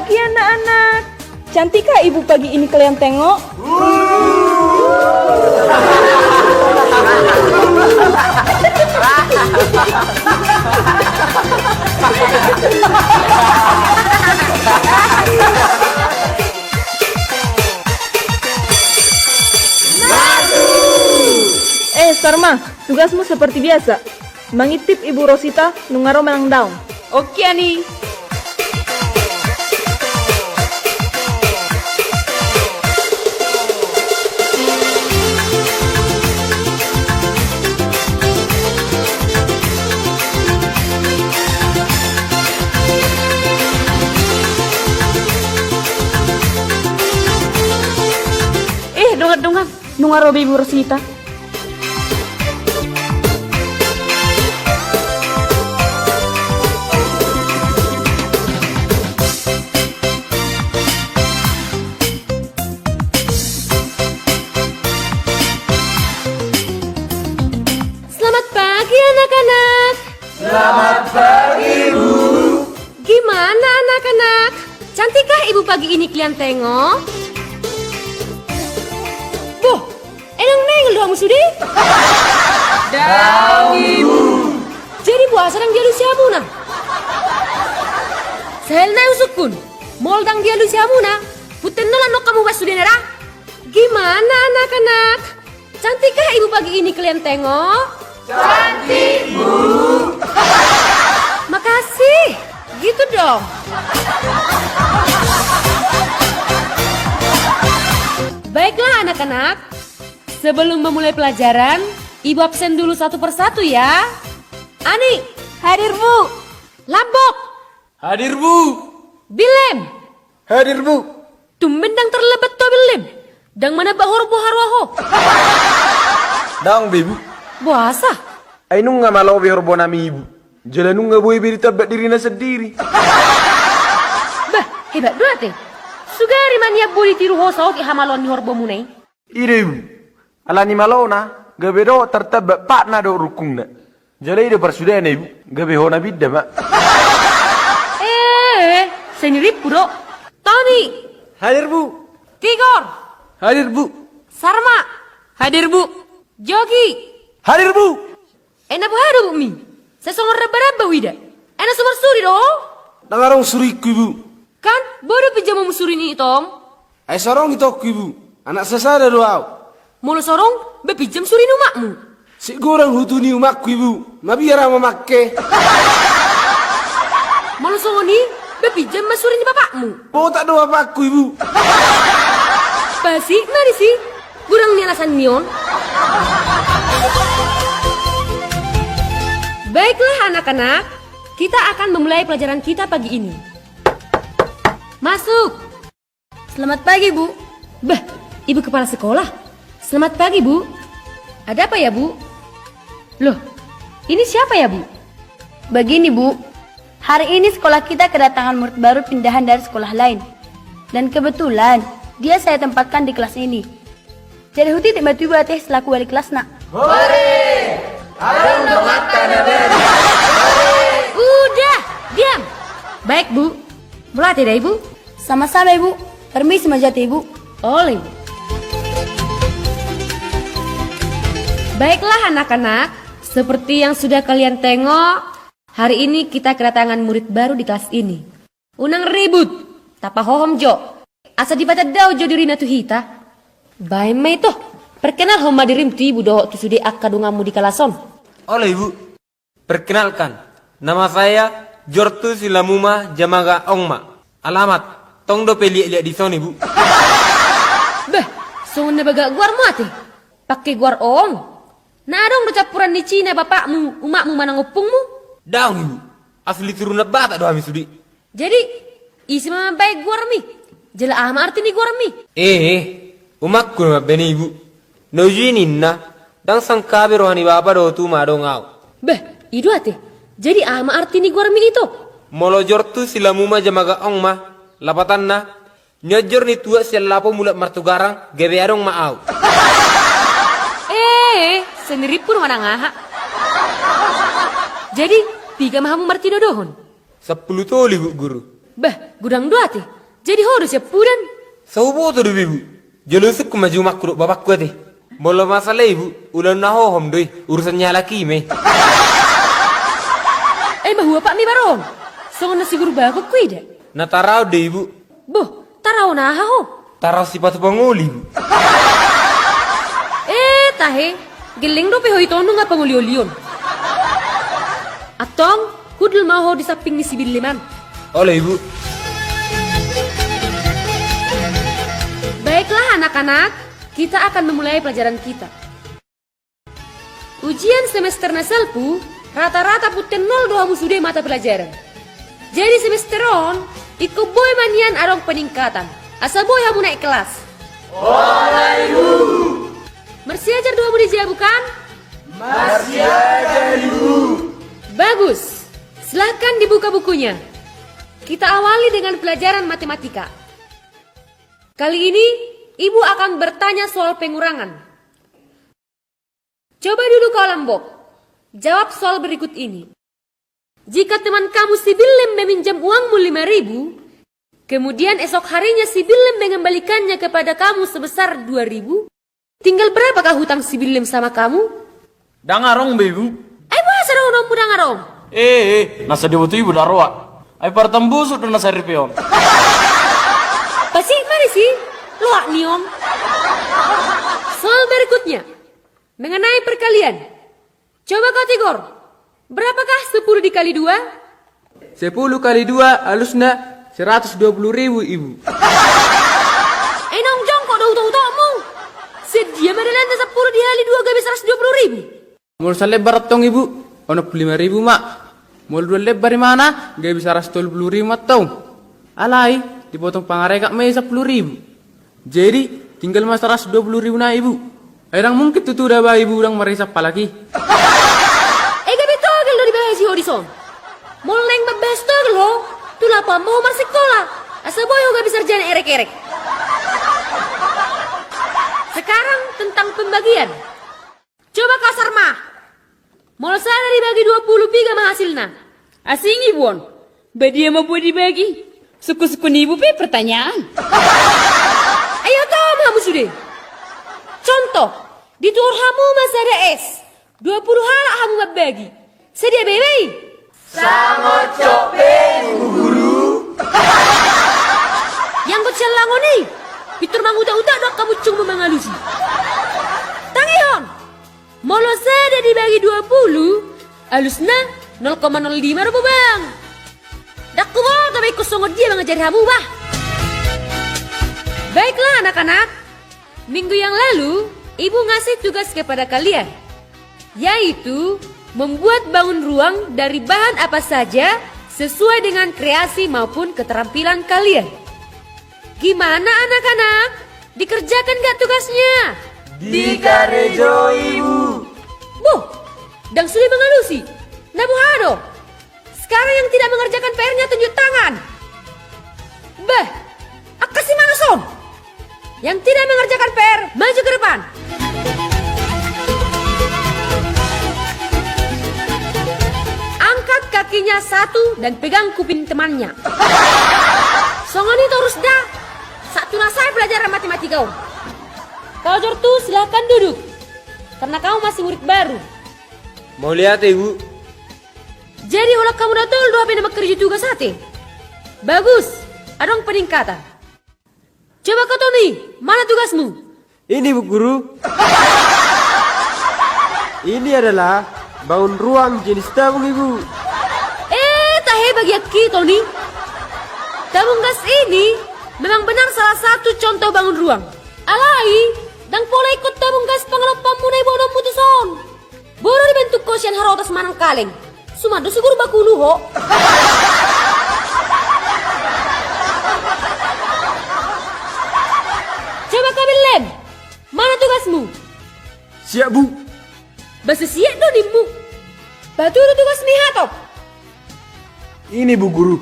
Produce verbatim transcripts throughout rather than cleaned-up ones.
Oke anak-anak, cantikkah ibu pagi ini kalian tengok? Eh, Sarma, tugasmu seperti biasa. Mangintip Ibu Rosita nunga ro manang daong. Oke, Ani. Eh, dongan-dongan, nunga ro be Ibu Rosita. Selamat pagi, anak-anak. Selamat pagi, Bu. Gimana, anak-anak? Cantikkah Ibu pagi ini kalian tengok? Boh, eh, ndang nengol do hamu sude? Daong, Ibu. Jadi boasa ndang dialusi hamuna? Sahali nai husungkun, molo ndang dialusi hamuna, punten nola nongkap muba sude na ra. Gimana, anak-anak? Cantikkah Ibu pagi ini kalian tengok? Cantik, Bu. Makasih. Gitu dong. Baiklah, anak-anak. Sebelum memulai pelajaran, Ibu absen dulu satu persatu ya. Ani. Hadir, Bu. Lambok. Hadir, Bu. Bilem. Hadir, Bu. Tumben ndang terlambat ho, Bilem. Ndang manamba horbo haroa ho? Daong be, Bu. Boasa? Ai nunga malo be horbonami, Ibu. Jala nunga boi be ditambat dirina sandiri. Bah, hebat do ate. Sugari ma nian boi ditiru ho saotik hamaloan ni horbomuna i. I do, Ibu. Alani malona, gabe dohot tartambat patna dohot rungkungna. Jala i do parsudena, Ibu, gabe ho na pinda ma. Eh, sai nirippu do. Toni. Hadir, Bu. Tigor. Hadir, Bu. Sarma. Hadir, Bu. Jogi. Hadir, Bu. Eh, na boha do bukmi? Sai songon ramba-ramba huida. Eh, na so marsuri do ho? Ndang adong surikku, Ibu. Kan, boi do pinjam hamu suri ni itong? Ai so adong itongku, Ibu. Anak sasada do ahu. Molo so adong, ba pinjam suri ni umakmu. Sian godang hutu ni umakku, Ibu. Mabiar ahu mamangke. Molo songon i, ba pinjam ma suri ni bapakmu. Botak do bapakku, Ibu. Pasik ma disi. Godang ni alasan ni on. Baiklah, anak-anak, kita akan memulai pelajaran kita pagi ini. Masuk. Selamat pagi, Bu. Bah, Ibu kepala sekolah. Selamat pagi, Bu. Ada apa ya, Bu? Loh, ini siapa ya, Bu? Begini, Bu. Hari ini sekolah kita kedatangan murid baru pindahan dari sekolah lain. Dan kebetulan, dia saya tempatkan di kelas ini. Jadi hutitip ma tu Ibu ate selaku wali kelasna. Hore! Adong donganta na baru. Udah, diam. Baik, Bu. Mauliate da, Ibu. Sama-sama, Ibu. Permisi ma jo ate, Ibu. Olo, Ibu. Baiklah, anak-anak. Seperti yang sudah kalian tengok, hari ini kita kedatangan murid baru di kelas ini. Unang ribut, tapahohom jo. Asa dipatandao jo dirina tu hita. Baen ma ito. Perkenalhon ma dirim tu ibu dohot tu sude angka donganmu di kalas on. Olo, Ibu. Perkenalkan, nama saya Jortu Silamuma Jamaga Ongma. Alamat, tong dope liat-liat dison, Ibu. Bah, songon na bagak goarmu ate. Pake goar ong. Na adong do campuran ni Cina bapakmu, umakmu manang ompungmu? Daong, Ibu. Asli turunan Batak do hami sude. Jadi, ise ma mambaen goarmi? Jala aha ma arti ni goarmi? Eh, eh, umakku na mambaen i, Ibu. Na uju i ninna, ndang sangkape roha ni bapa dohot uma adong ahu. Bah, i do ate. Jadi aha ma arti ni goarmi ito? Molo Jortu Silamuma Jamaga Ongma, lapatanna, nionjor ni tuak sian lapo mulak martugarang, gabe adong ma ahu. Eh, sai nirippu do manang aha? Jadi, piga ma hamu martinodohon? Sampulu tolu, Bu Guru. Bah, godang do ate. Jadi ho do siampudan? Sai huboto do be, Ibu. Jolo husungkun ma jumangku dohot bapakku ate. Molo masalah i, Ibu, ulaon na hohom do i, urusan ni halak i ma i. Ai ma huapatmi baron. Songon na siguru bakon huida. Na taraon do i, Ibu. Boh, taraon aha ho? Taraon sipatu pangoli, Ibu. Eh, tahe, gelleng dope ho ito nunga pangoliolion. Antong, hundul ma ho di samping ni si Billem an. Olo, Ibu. Baiklah, anak-anak, kita akan memulai pelajaran kita. Ujian semester na salpu, rata-rata punten nol do hamu sude mata pelajaran. Jadi semester on, ingkon boi ma nian adong peningkatan. Asa boi hamu naik kelas. Olo, Ibu. Marsiajar do hamu di jabu kan? Marsiajar, Ibu. Bagus. Silahkan dibuka bukunya. Kita awali dengan pelajaran matematika. Kali ini, Ibu akan bertanya soal pengurangan. Coba duduk kau, Lambok. Jawab soal berikut ini. Jika teman kamu si Billem meminjam uangmu lima ribu, kemudian esok harinya si Billem mengembalikannya kepada kamu sebesar dua ribu, tinggal berapakah hutang si Billem sama kamu? Ndang adong be, Ibu. Ai boasa dohononmu ndang adong? Eh, eh, na sai diboto Ibu da roa. Ai partambusuk do na sai ripe on. Pasik ma disi, loak ni on. Soal berikutnya. Mengenai perkalian. Coba kau, Tigor. Berapakah sepuluh dikali dua? Sepuluh kali dua alusna seratus dua puluh ribu, Ibu. Eh, naung jongkok do utokutokmu. Sian dia ma dalana sepuluh dikali dua gabe seratus dua puluh ribu? Molo salebar antong, Ibu, onom puluh lima ribu ma. Molo dua lebar imana, gabe saratus tolu pulu ribu ma antong. Alai, dipotong pangarekat ma i sampulu ribu. Jadi, tinggal ma saratus dua pulu ribu nai, Ibu. Ai ndang mungkin tutu da ba Ibu ndang marisap halak i. Eh, gabe togel do dibahasi ho dison. Molo naeng mambahen togel ho, tu Lapo ma ho marsikola. Asa boi ho gabe sarjana erek-erek. Sekarang tentang pembagian. Coba kau, Sarma. Molo sada dibagi dua pulu, piga ma hasilna? Asing, Ibu, on. Ba dia ma boi dibagi? Sungkun-sungkun Ibu pe pertanyaan. Ai oto ma hamu sude. Contoh, dituhor hamu ma sada es. Dua pulu halak hamu mambagi. Sadia be i? Sangocok be, Bu Guru. Ianggo sian langon i, pintor mangutak-utak do angka bucungmu mangalusi. Tangihon. Molo sada dibagi dua pulu, alusna nol koma nol lima do, Bobang. Ndang huboto be ingkon songon dia mangajari hamu, bah. Baiklah, anak-anak. Minggu yang lalu, Ibu ngasih tugas kepada kalian, yaitu membuat bangun ruang dari bahan apa saja sesuai dengan kreasi maupun keterampilan kalian. Gimana, anak-anak? Dikerjakan nggak tugasnya? Dikarejoi, Bu. Boh, ndang sude mangalusi. Na boha do? Sekarang yang tidak mengerjakan P R-nya tunjuk tangan. Bah, angka si manos on. Yang tidak mengerjakan P R, maju ke depan. Angkat kakinya satu dan pegang kuping temannya. Songon i torus da, sahat tu na sae pelajaran matematika on. Kau Jortu, silahkan duduk. Karena kamu masih murid baru. Mauliate, Ibu. Jadi holan hamu na tolu do hape na mangkarejo tugas ate? Bagus, adong peningkatan. Coba kau Toni, mana tugasmu? Ini, Bu Guru. Ini adalah bangun ruang jenis tabung, Ibu. Eh, tahe bagianki, Toni. Tabung gas ini memang benar salah satu contoh bangun ruang. Alai, ndang pola ingkon tabung gas pangalompanmuna i boanonmu tuson. Boru dibentuk ho sian harotas manang kaleng. Suman do siguru bakulu ho. Coba kau Billem. Mana tugasmu? Siap, Bu. Boasa siap do nimmu? Bah tu do tugasmi hatop. Ini, Bu Guru.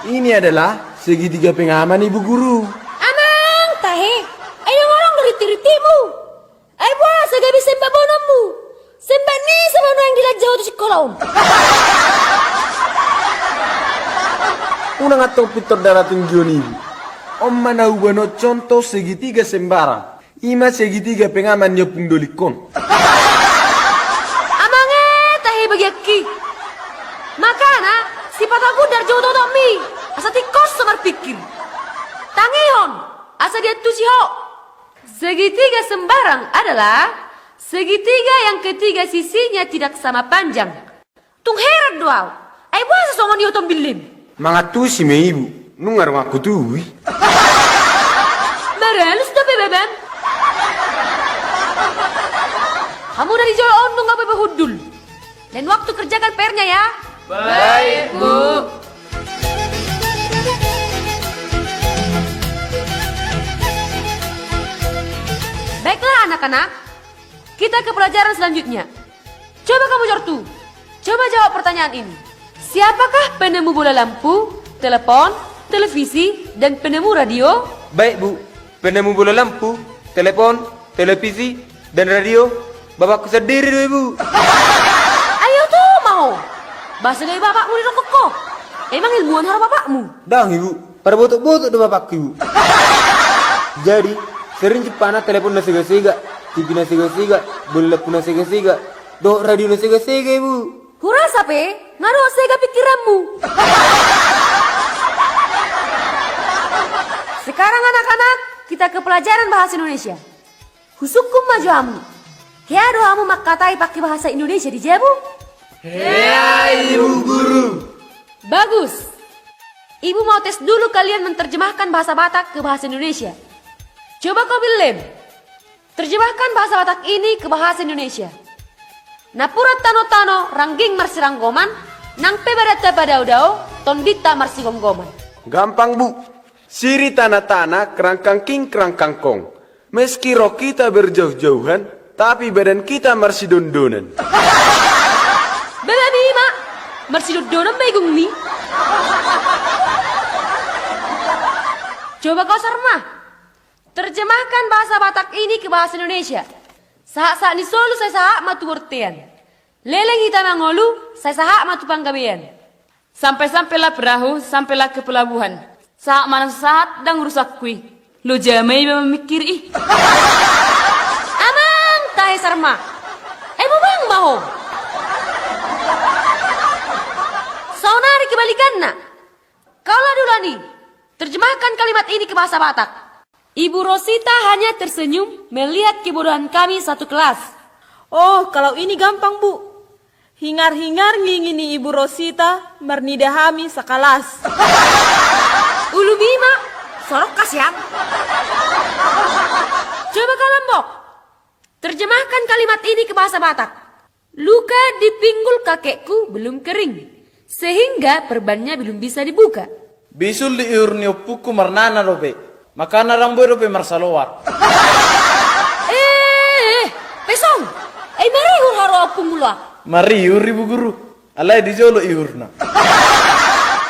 Ini adalah segitiga pengaman, Ibu Guru. Amang, tahe. Ai ndang adong do rintik-rintikmu. Ai boasa gabe semba boanonmu? Sembat ni sama nuaeng dilanja ho tu sikola on. Unang antong pintor darah tinggi on, Ibu. On ma na hubahen on contoh segitiga sembarang. I ma segitiga pengaman ni Ompung Dolik on. Amang e, tahe bagianki. Makana, sipata gundar jo totopmi, asa tingkos so marpingkir. Tangihon, asa diantusi ho. Segitiga sembarang adalah segitiga yang ketiga sisinya tidak sama panjang. Tung heran do au. Ai boasa songon i ho tombillim? Mangantusi ma, Ibu. Nunga adong hutubu i. Maralus dope babam. Hamu na di jolo on nunga boi hundul. Lain waktu kerjakan P R-nya ya. Baik, Bu. Baiklah anak-anak. Kita ke pelajaran selanjutnya. Coba kamu, Jortu. Coba jawab pertanyaan ini. Siapakah penemu bola lampu, telepon, televisi, dan penemu radio? Baik, Bu. Penemu bola lampu, telepon, televisi, dan radio, bapakku sandiri do i, Bu. Ai oto ma ho. Boasa gabe bapakmu didok ho? Emang ilmuwan haroa bapakmu? Ndang, Ibu. Parbotok-botok do bapakku, Ibu. Jadi, sering jumpana telepon na sega-sega, T V na sega-sega, bola lampu na sega-sega, dohot radio na sega-sega, Ibu. Hurasa pe, nga dohot sega pingkiranmu. Sekarang anak-anak, kita ke pelajaran bahasa Indonesia. Husungkun ma jo hamu. Hea do hamu mangkatai pake bahasa Indonesia di jabu? Hea, Ibu Guru. Bagus. Ibu mau tes dulu kalian menerjemahkan bahasa Batak ke bahasa Indonesia. Coba kau, Billem. Terjemahkan bahasa Batak ini ke bahasa Indonesia. Napuran tano-tano, rangging marsiranggoman, nang pe badanta padao-dao, tondinta marsigomgoman. Gampang, Bu. Siri tana-tana, kerangkang king, kerangkang kong. Meski roh kita berjauh-jauhan, tapi badan kita marsidondonan. Babami ma, marsidondonan bagungmi. Coba kau, Sarma. Terjemahkan bahasa Batak ini ke bahasa Indonesia. Sahat-sahat ni solu sai sahat ma tu bortean. Leleng hita mangolu, sai sahat ma tu panggabean. Sampai-sampailah perahu, sampailah ke pelabuhan. Sahat ma na so sahat, ndang urusanku i. Loja ma iba mamingkiri i. Amang, tahe Sarma. Ai bobang ma ho. Saonari kebalikanna. Kaulah duluan i. Terjemahkan kalimat ini ke bahasa Batak. Ibu Rosita hanya tersenyum melihat kebodohan kami satu kelas. Oh, kalau ini gampang, Bu. Hingar-hingar ngingi ni Ibu Rosita marnida hami sakalas. Ulumi ma, sorok kasian. Coba kau, Lombok. Terjemahkan kalimat ini ke bahasa Batak. Luka di pinggul kakekku belum kering, sehingga perbannya belum bisa dibuka. Bisul di ihur ni ompungku marnana dope, makana ndang boi dope marsaloar. Eh, eh, eh, pesong. Ai marihur haroa ompungmu loak? Marihur, Ibu Guru. Alai di jolo ihurna.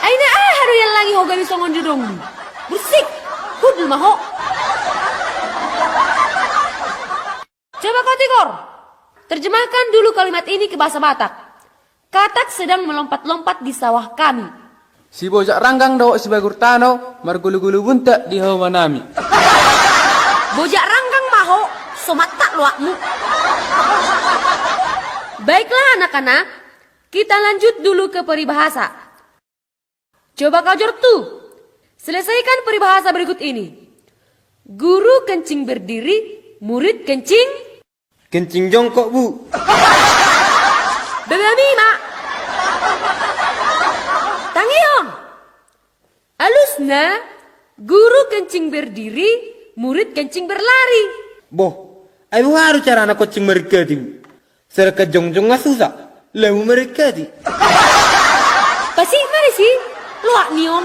Ai na aha do iallangi ho gabe songon dodongmu? Bursik. Hundul ma ho. Coba kau, Tigor. Terjemahkan dulu kalimat ini ke bahasa Batak. Katak sedang melompat-lompat di sawah kami. Si Bojak Ranggang dohot si Bagur Tano margulu-gulu buntak di hauma nami. Bojak Ranggang ma ho, so mantak loakmu. Baiklah anak-anak, kita lanjut dulu ke peribahasa. Coba kau, Jortu. Selesaikan peribahasa berikut ini. Guru kencing berdiri, murid kencing. Kencing jongkok, Bu. Babami ma. Tangihon. Alusna, guru kencing berdiri, murid kencing berlari. Boh, ai boha do carana kencing maringkati, Bu? Sedangkan jongjong nga susah, lamu maringkati. Pasik ma disi, loak ni on.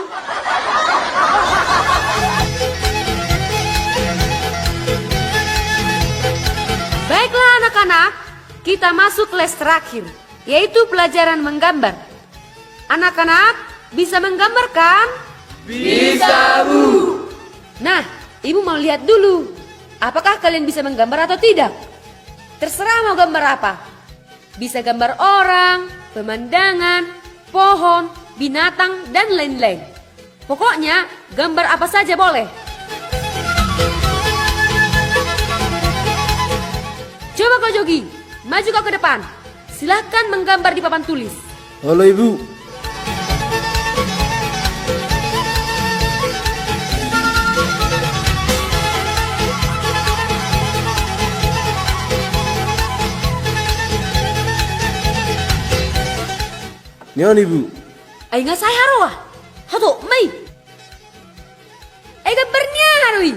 Baiklah anak-anak, kita masuk les terakhir, yaitu pelajaran menggambar. Anak-anak, bisa menggambar kan? Bisa, Bu. Nah, Ibu mau lihat dulu, apakah kalian bisa menggambar atau tidak? Terserah mau gambar apa. Bisa gambar orang, pemandangan, pohon, binatang, dan lain-lain. Pokoknya, gambar apa saja boleh. Coba kau, Jogi, maju kau ke depan. Silahkan menggambar di papan tulis. Olo, Ibu. Nion, Ibu. Ai nga sae haroa. Hato, mai. Ai gambar ni aha do i?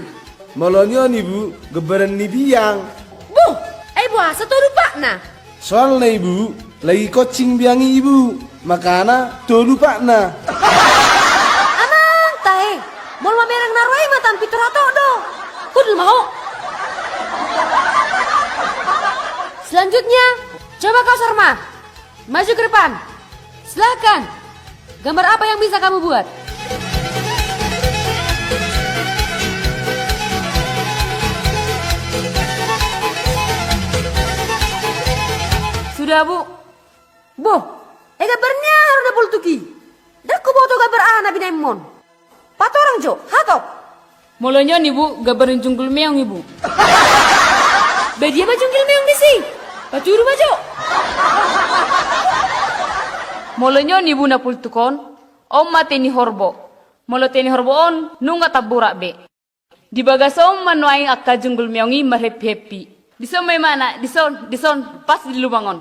Molo nion, Ibu, gambaran ni biang. Boh, ai boasa tolu patna? Soalna, Ibu, lagi kocing biang i, Ibu. Makana tolu patna. Amang tahe, molo mamereng na ro i matan pintor hato do. Hundul ma ho. Selanjutnya, coba kau, Sarma. Maju ke depan. Silahkan. Gambar apa yang bisa kamu buat? Sudah, Bu. Boh, e gambar ni aha do na poltuk i? Ndang huboto gambar aha na binahenmon. Patorang jo, hatop. Molo nion, Ibu, gambar ni junggul meong, Ibu. Badia ma junggul meong disi. Patudu ma jo. Molo nion, Ibu, na poltuk on, on ma te ni horbo. Molo te ni horbo on, nunga tamborak be. Di bagas on ma nuaeng angka junggul meong i marheppi-heppi. Dison ma imana, dison, dison, pas di lubang on.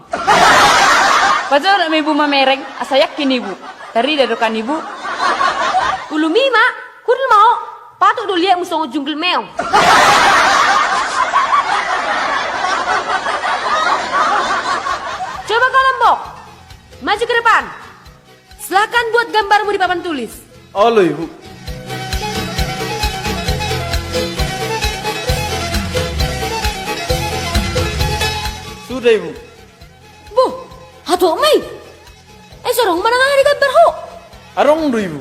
Pajonok ma ibu mamereng, asa yakin ibu. Tarida do kan ibu? Ulumi ma, hundul ma ho, patuk do liatmu songon junggul meong. Coba kau, Lombok, maju ke depan. Silahkan buat gambarmu di papan tulis. Olo, Ibu. Sudah, Ibu. Boh, hatop ma i. E, so adong manang aha digambar ho? Adong do, Ibu.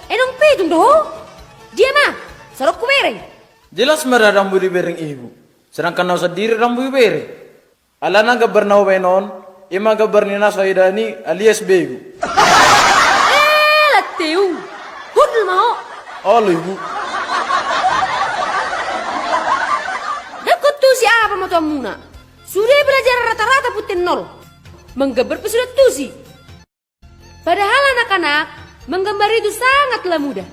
E, naung pitung do ho? Dia ma, so adong hubereng. Jelas ma ra dambu dibereng, Ibu. Sedangkan au sandiri dambu hubereng. Alana gambar na hubaen on, i ma gambar ni na so idaon i alias begu. E, lanteung. Hundul ma ho. Olo, Ibu. Ndang ho tusi aha pamatuanmuna. Sude pelajaran rata-rata punten nol. Manggambar pe sude tusi. Padahal anak-anak, menggambar itu sangatlah mudah.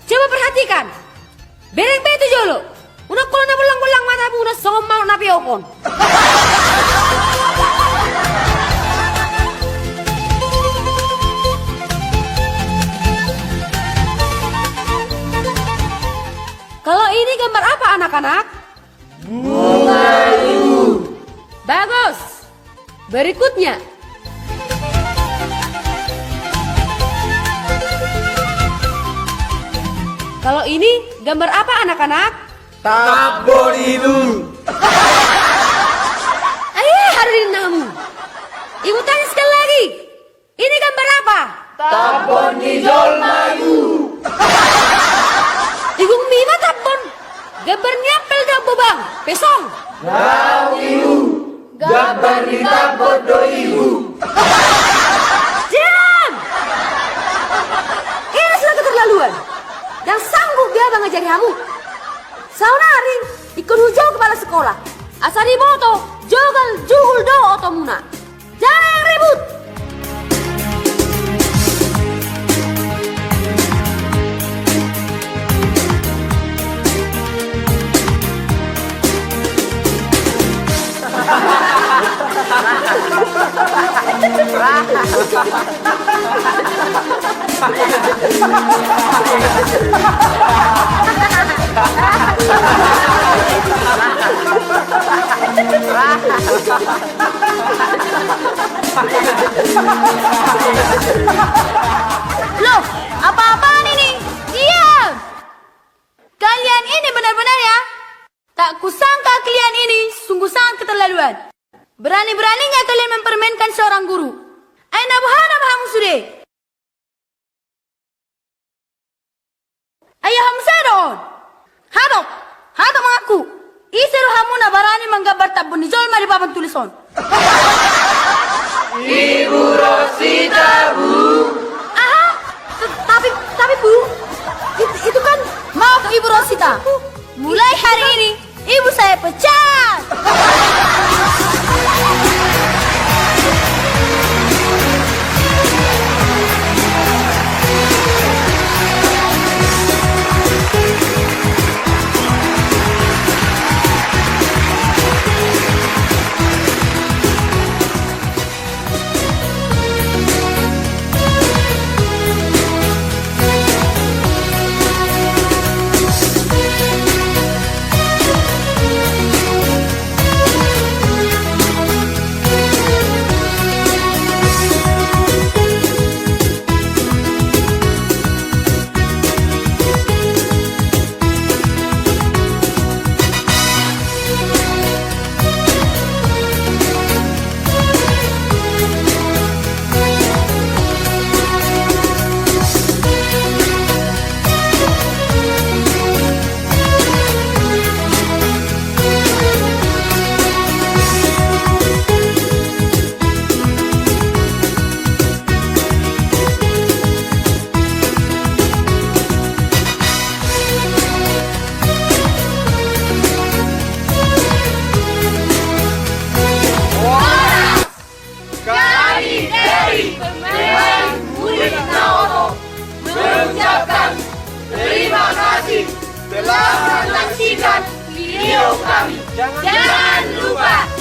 Coba perhatikan. Bereng be tu jolo. Unang pola na bollang-bollang matamuna songon manuk na peok on. Kalau ini gambar apa, anak-anak? Bunga, Ibu. Bagus. Berikutnya. Kalau ini gambar apa, anak-anak? Tambon, Ibu. Ayo, hadir namu. Ibu tanya sekali lagi. Ini gambar apa? Tambon ni jolma, Ibu. Igung mima tambon. Gambar ni apel do, Bobang. Pesong. Daong, Ibu. Gambar ni tambon do, Ibu. Diam! Ini sudah keterlaluan. Ndang sanggup be au mangajari hamu. Saonari, ingkon hujou kepala sekolah. Asa diboto, jogal jugul do otomuna. Jangan ribut! Loh, apa-apaan ini? Diam! Kalian ini benar-benar ya, tak kusangka kalian ini sungguh sangat keterlaluan. Berani-beraninya kalian mempermainkan seorang guru. Ai na boha nama hamu sude? Ai aha muse do on? Hatop! Hatop ma au. Ise do hamu na barani manggambar tambon ni jolma di papan tulis on? Ibu Rosita, Bu. Aha? T-, tapi, tapi, Bu, it-, itu kan... Maaf, Ibu Rosita. Mulai hari ini, ibu saya pecat. Kami dari pemain Murid Naoto mengucapkan terima kasih telah menyaksikan video kami. Jangan lupa